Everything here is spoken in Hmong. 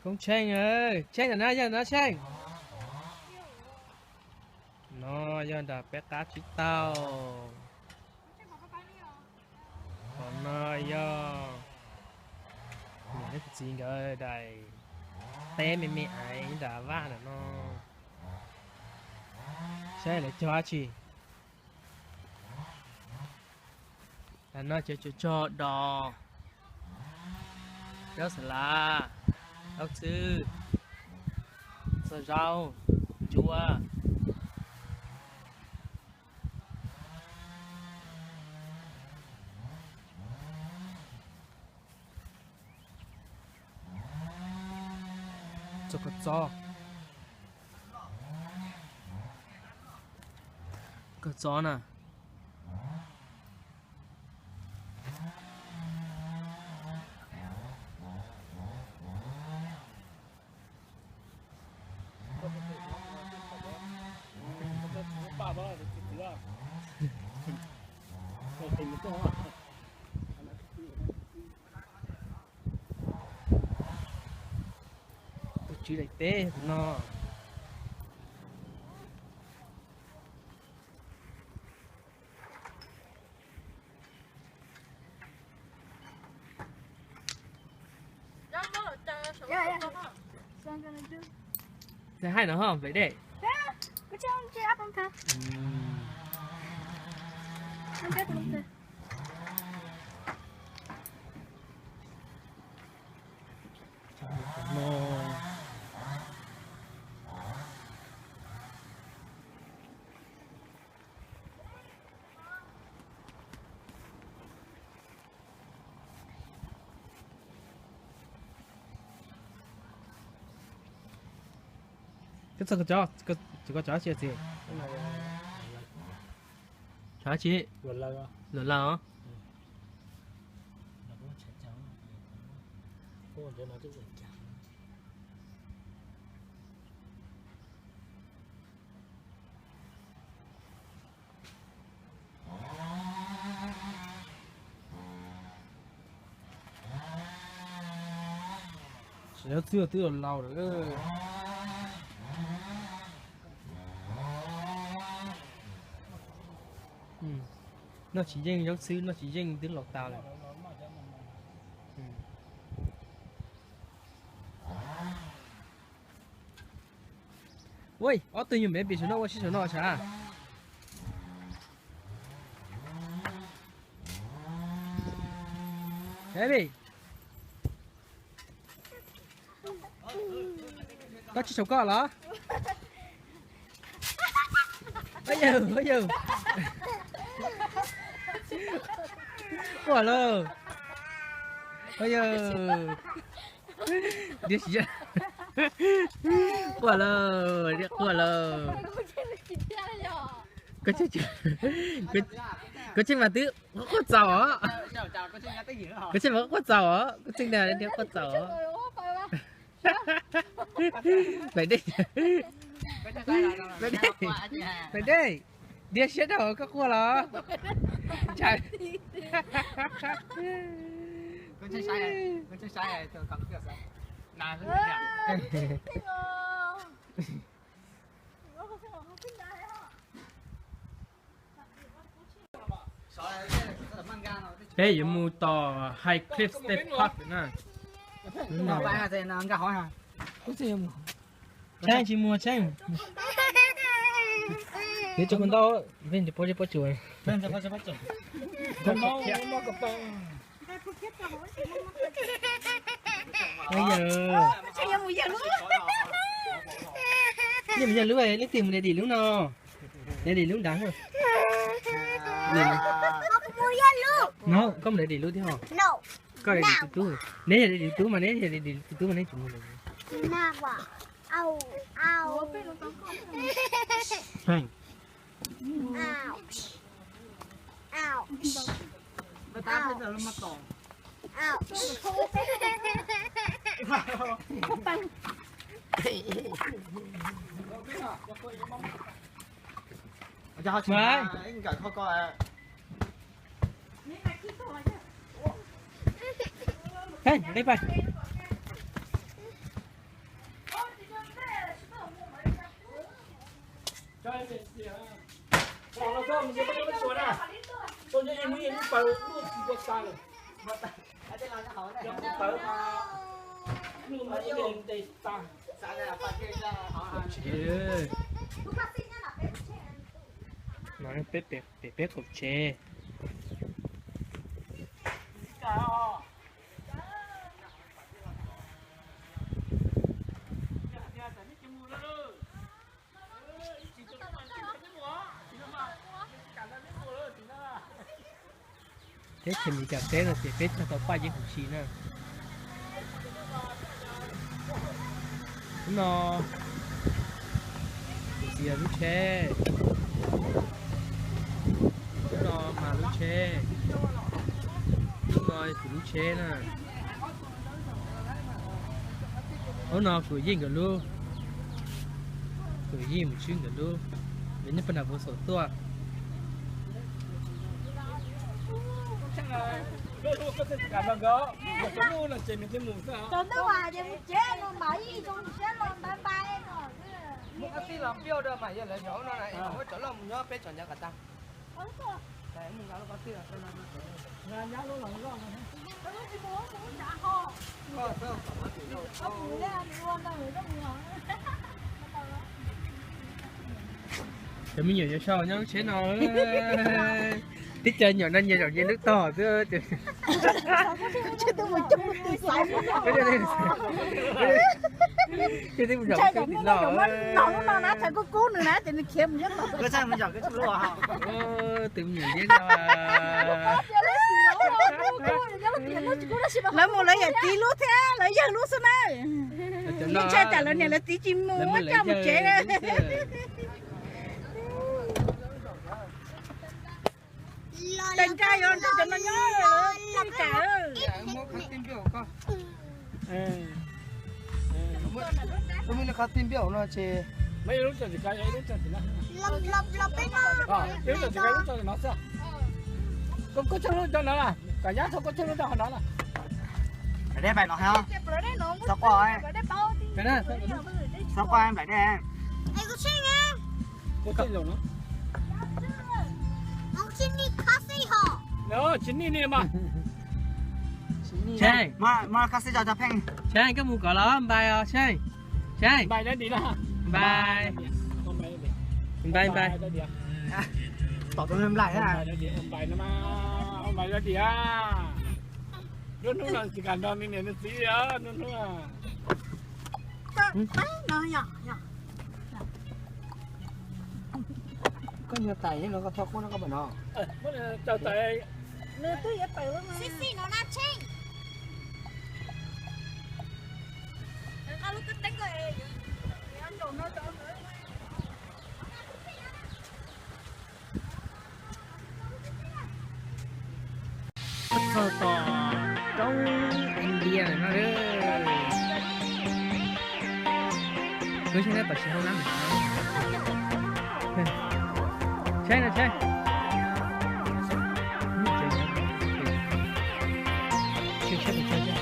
Koob Tsheej, Tsheej ntawm no yog no Tsheej. No yog nram peb qab tsib taug. Qhov no yog niam thiab kuv txiv nkawd daim teb me me aiv nram vaj ntawm no. Saib lawv cog dab tsi. Tam no ces tsuas cog dos, zaub xas lav, zaub txhwb, txog zaub, ntsuab. Txog kua txob, kua txob na. Tus tswv daim teb no. Haij no hov nplej dej. Koj txog koj cov, koj cov tsi txiv? Cov tsi? Luam laus os. Zaub txhwb twb laus laus lawm. Noj tsis yeej zaub txhwb, noj tsis yeej twb laus tas lawm. Ua ob tug nyuag baby saum no ua si saum no sav. Baby, koj tsis saum koj los? Yawg, yawg, quaj lauj. Yawg, quaj lauj, quaj lauj. Koj tseem mas twb quaj txaus os. Koj tseem mas quaj txaus os, koj tseem mas quaj txaus os. Nplaim dej, nplaim dej, nplaim dej, diav siab dhau koj quaj los? Ntshai. Peb yuav mus tom Highcliffe State Park na. Tsheej tsis mus Tsheej. Yuav tso kuv ntau, peb tsis paub tsis paub tsuas. Yog mus yawg lub, leej twg mus daim dim lub no? Daim dim lub nrad. No koj mus daim dim lub thiab os. Koj daim dim tus tub, neb yog daim dim tus tub mas neb yog daim dim tus tub mas neb tsis mus daim dim. Hej, dej pais. Tsev. No peb pem peb qaum tsev. Teb chaws Amelikas teb no ces peb txog tau Paj Yeeb Hauv Si na. Lub no kuv txiv yog lub tsheb, lub no mas lub tsheb, lub no kuv lub tsheb na. Lub no kuv yeej nkawd lub, kuv yeej mus tswb nkawd lub, nkawd nyob pem nram Vuas Xaum tuaj. Tus ntuj mas ces mus tsev no mas ib zoo siab los npaiv npaiv no. Muab qab tij los npiaj rau mam yog lawv cov no na, muab cov loj mus nyob peb cov ncav kom tag. Cov me nyuam yuav sau nyob lub tsheb no. Tib co nyuam no nyias zaum nyias lub tog xwb. Ces twb mus zaum lub tim no. Lub no na, thaum kub kub nws na ces nws khiav mus nyob tom. Twb me nyuam liab no. Lawv mus lawv yawm txiv lub thiab lawv yawg lub xwb na. Ntshai tsam lawv niam lawv txiv tsis mus coj mus tsev. Tes nra yuav nrog cov no nyob, ib tsam. Muab qhov tij npiaj no ces, koj, koj tshooj lub cov no, kom nyab tshooj koj tshooj lub rau hauv no na. Dej pais no, xov quaj, xov quaj nplaim dej. Tsheej, koj mus kom los npai os Tsheej. Tsheej, npai, npai, npai. Tom tus nplai, nplai no mas, npai dab tsi a. Lub hnub no tsis kam nrog me niam me txiv li, lub hnub no. Koj nyuag tais no koj txhob quaj no koj pam no. Caw tais. Nws twb yuav tawm lawm mas. Xib xib no na Tsheej. Txog tom roob India no. Lub sab nab tom tsis hau lab. Saib no saib. Saib saib saib.